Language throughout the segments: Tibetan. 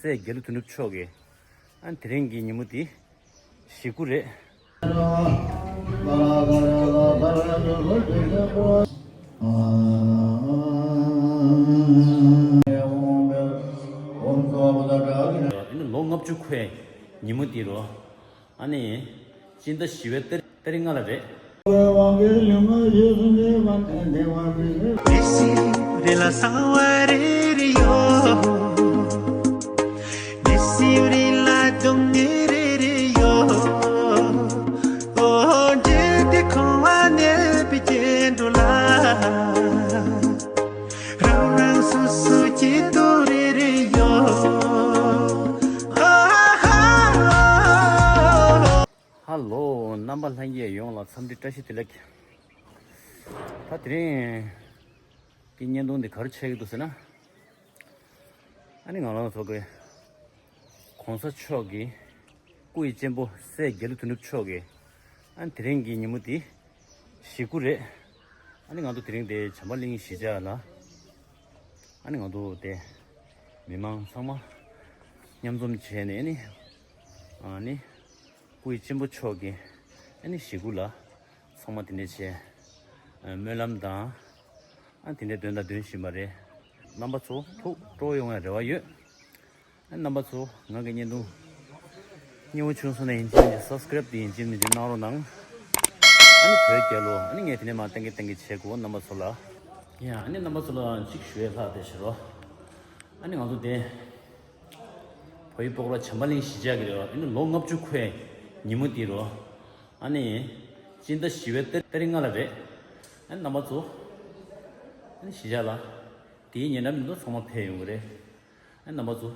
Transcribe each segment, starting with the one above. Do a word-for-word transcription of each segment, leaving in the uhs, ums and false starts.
སྲས་རྒྱ་ལོ་དོན་གྲུབ་མཆོག་གི་ཨ་དེ་རིང་གི་ཉིན་མོ་དེ་གཞིས་ཁུག་རེད། ཨ་ནི་ལོ་ལྔ་བཅུ་འཁོར་བའི་ཉིན་མོ་དེ་རོ། ཨ་ནི་སྤྱི་ཟླ་བཞི་པའི་ཏ་རིག་ཏ་རིག་ལྔ་ལ་རེད། ཧ་ལོ། རྣམ་པ་ལྷན་རྒྱས་ཡོངས་ལ་འཚམས་འདྲི་བཀྲ་ཤིས་བདེ་ལེགས། ད་དེ་རིང་གི་བརྙན་ཐུང་འདི་ག་རེ་ཆགས་ཀྱི་འདུག་ཟེར་ན། ཨ་ནི་ང་རང་ཚོ་གི་གོང་ས་མཆོག་གི་སྐུ་ཡི་གཅེན་པོ་སྲས་རྒྱ་ལོ་དོན་གྲུབ་མཆོག་གི་ཨ་ནི་དེ་རིང་གི་ཉིན་མོ་འདི་གཞིས་ཁུག་རེད། ཨ་ནི་ང་ཚོ་དེ་རིང་དེ་བྱམས་པ་གླིང་གཞིས་ཆགས་ལ། ཨ་ནི་ང་ཚོ་དེ་མི་མང་ཚང་མ་མཉམ་འཛོམས་བྱས་ནས་ཨ་ནི་ཨ་ནི་སྐུ་ཡི་གཅེན་པོ་མཆོག་གི་ཨ་ནི་གཞིས་ཁུག་ལ་ཚང་མ་དེ་འདྲས་བྱས། ཨ་སྨོན་ལམ་དང་ཨ་དེ་འདྲས་འདོན་དང་འདོན་བཞིན་པ་རེད། རྣམ་པ་ཚོ་ཐུགས་སྤྲོ་ཡོང་བའི་རེ་བ་ཡོད། ཨ་རྣམ་པ་ཚོ་ང་གི་བརྙན་ཐུང་སྙིང་བོ་བྱུང་སོང་ན་ཡིན་གཅིག་མིན་གཅིག་སབ་སི་ཀེ་རེབ་དེ་ཡིན་གཅིག་མིན་གཅིག་གནང་རོགས་གནང་། ཨ་ནི་བོད་རྒྱལ་ལོ། ཨ་ནི་ངས་དེ་ནས་མར་བསྟན་གི་བསྟན་གི་བྱེད་དགོས་རྣམ་པ་ཚོ་ལ། ཡ་ཨ་ནི་རྣམ་པ་ཚོ་ལ་གཅིག་ཞུ་ཡས་ལྷག་དེ་ཞུ་རོགས། ཨ་ནི་ང་ཚོ་དེ་བོད་ཡིག་སྤོག་ར་བྱམས་པ་གླིང་གཞིས་ཆགས་ཀྱི་རེད་བ། ཨ་ནི་ལོ་ལྔ་བཅུ་འཁོར་བའི་ཉིན་མོ་དེ་རོ། ཨ་ནི་སྤྱི་ཟླ་བཞི་པའི་ཏ་ཏ་རིག་ལྔ་ལ་རེད། ཨ་ནི་རྣམ་པ་ཚོ་ཨ་ནི་གཞིས་ཆགས་ལ་དེའི་ཉེ་འགྲམ་མི་འདུག་ཚང་མ་ཕེབས་ཡོང་གི་རེད། ཨ་ནི་རྣམ་པ་ཚོ་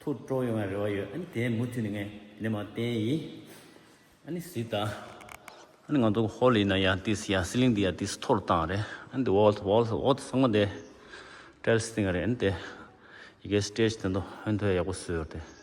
ཐུགས་སྤྲོ་ཡོང་བའི་རེ་བ་ཡོད། ཨ་ནི་དེ་མུ་མཐུད་ནས་ངས་དེ་ནས་མར་བསྟན་ཡིན། ཨ་ནི་གཟིགས་དང་། ཨ་ནི་ང་ཚོ་ཧོལ་ཡིན་ན་ཡང་ཏིས་ཡང་སི་ལིང་འདི་ཡང་ཏིས་མཐོ་རུ་བཏང་རེད། ཨ་ནི་འདི་ཝོལ་ཝོལ་ཝོལ་ཚང་མ་དེ་ཊའིལ་སི་བཏིང་རེད། ཨ་ནི་དེ་ཡི་གེ་སི་ཊེ་ཇི་དེ་ཚོ་ཧོན་ཐོ་ཡག་པོ་བཟོས་ཡོད་རེད།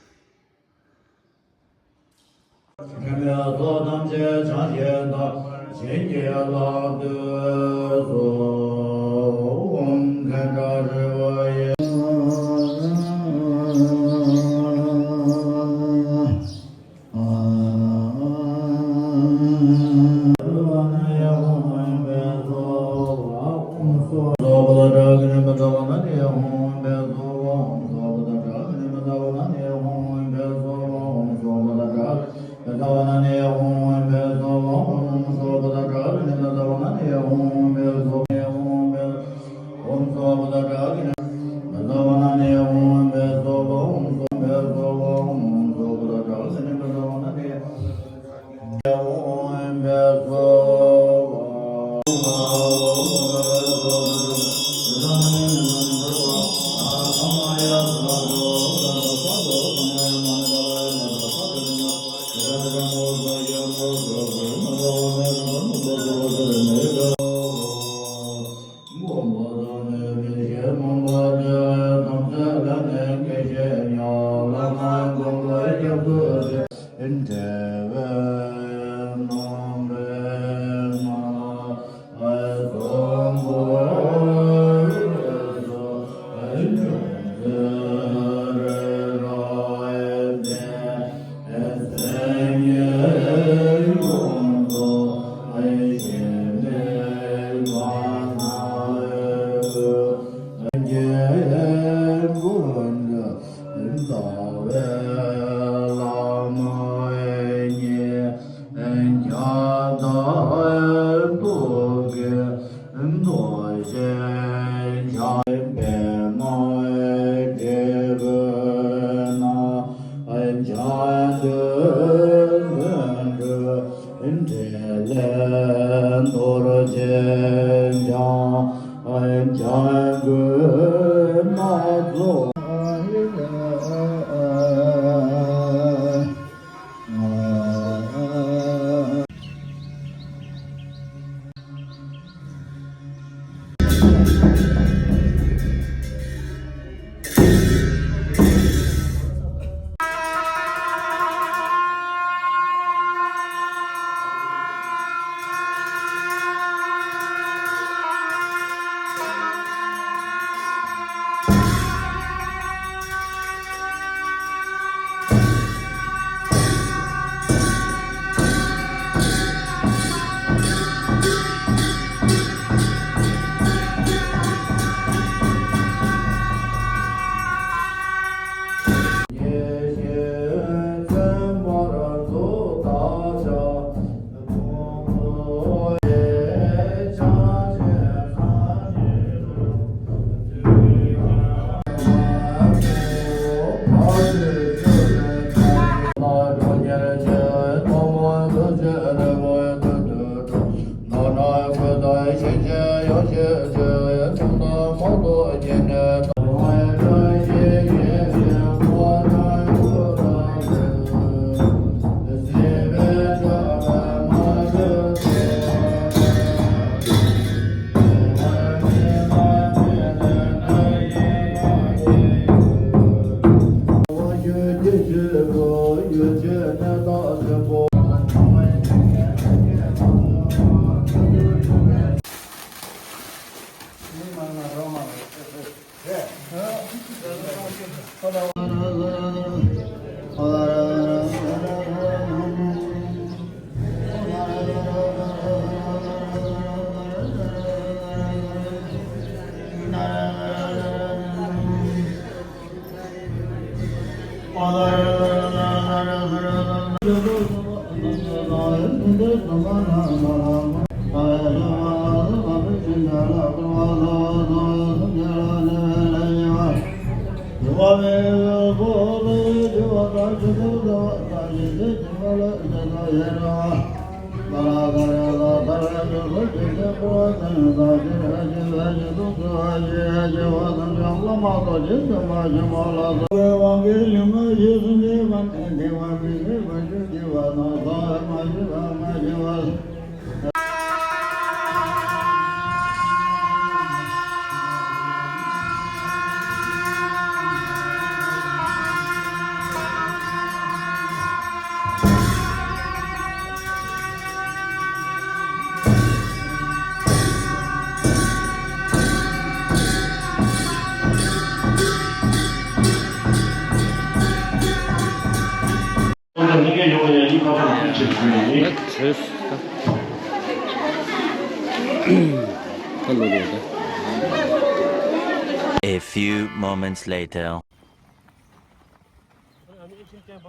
A few moments later.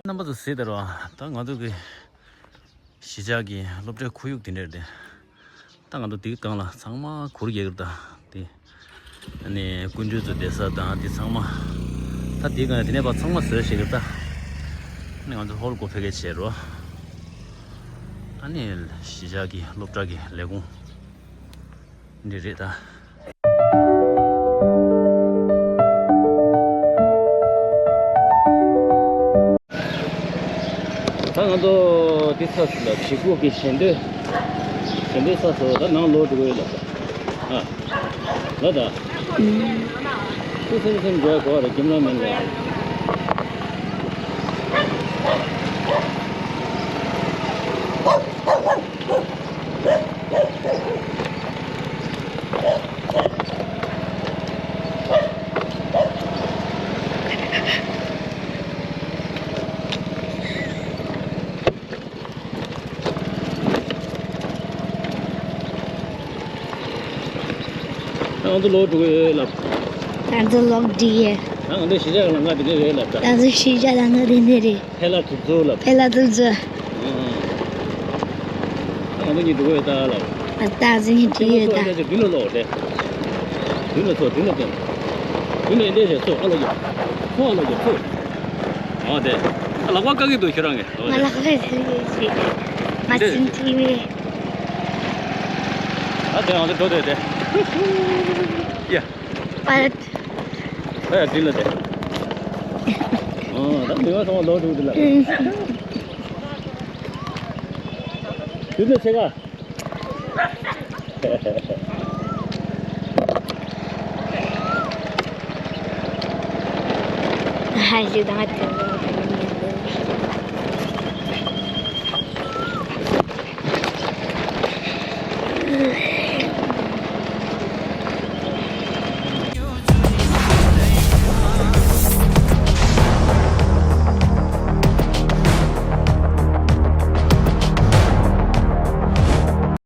རྣམ་པ་ཚོ་གཟིགས་དང་། ད་ང་ཚོ་གི་གཞིས་ཆགས་ཀྱི་སློབ་གྲྭའི་ཁོར་ཡུག་དེ་འདྲ་རེད། ད་ང་ཚོ་དེའི་སྒང་ལ་ཚང་མ་གུར་རྒྱག་གི་རེད། ད་དེ་ཨ་ནི་སྐུ་མགྲོན་ཚོ་བསྡད་ས་དང་དེ་ཚང་མ། ད་དེའི་སྒང་ལ་དེ་ནས་ཕར་ཚང་མ་བཟོས་བཞག་གི་རེད། ད་ཨ་ནི་ང་ཚོ་ཧོལ་སྒོ་ཕ་གི་བྱས་རོ། ཨ་ནི་གཞིས་ཆགས་ཀྱི་སློབ་གྲྭ་གི་ལས་ཁུངས་འདི་རེད་ད། ད་ང་ཚོ་འདི་ཚར་སོང་ལ། གཞིས་ཁོག་གི་ཞལ་འདོན། ཞལ་འདོན་ཚར་སོང་། ད་ནང་ལོག་འགྲོ་གི་ཡོད་ལ། ཨ། ལ་ད། ཁུ་སེམས་སེམས་འགྲོ་ཡ་གོ་བ་རེད། ཁྱིམ་ལ་མིན་ལ། ང་ཚོ་ལོག་འགྲོ་གི་ཡོད་ལབ། ང་ཚོ་ལོག་འགྲོ་ཡོད། ང་ཚོ་གཞིས་ཆགས་ལམ་ཁ་དེ་འདྲ་རེད་ལབ་ད། ང་ཚོ་གཞིས་ཆགས་ལམ་ཁ་དེ་འདྲ་རེད། ཕེ་ལ་གྲུབ་ཚོ་ལབ། ཕེ་ལ་གྲུབ་ཚོ། ཨང་། ང་ཚོ་གཉིས་འགྲོ་གི་ཡོད་ད་ལབ། ང་ཚོ་གཉིས་འགྲོ་གི་ཡོད་ད། མདུན་ལ་ལོག་དེ། མདུན་ལ་ཚོ་མདུན་ལ་སྟོན། མདུན་ལ་འདྲ་བྱས་ཚོ་ཨ་ལོ་ཡོད། ཚོ་ཨ་ལོ་ཡོད་ཚོ། ཨ་དེ། ལག་པ་བཀག་གི་འདུག་ཁྱོད་རང་གིས། ང་ལག་པས་ཟེར་གི་ཞིག་ང་ཚིན་ཐིག་མེད། ཨ་དེ་ང་ཚོ་འགྲོ་དེ་དེ། ཡ། པད། ཨ་དེ་ལ་དེ། ཨ་ད་མི་བ་སོང་བ་ལོག་འགྲོ་དེ་ལ། དེ་ལ་ཆེ་ག་ཧ་ཞིག་དང་ཨ་དེ།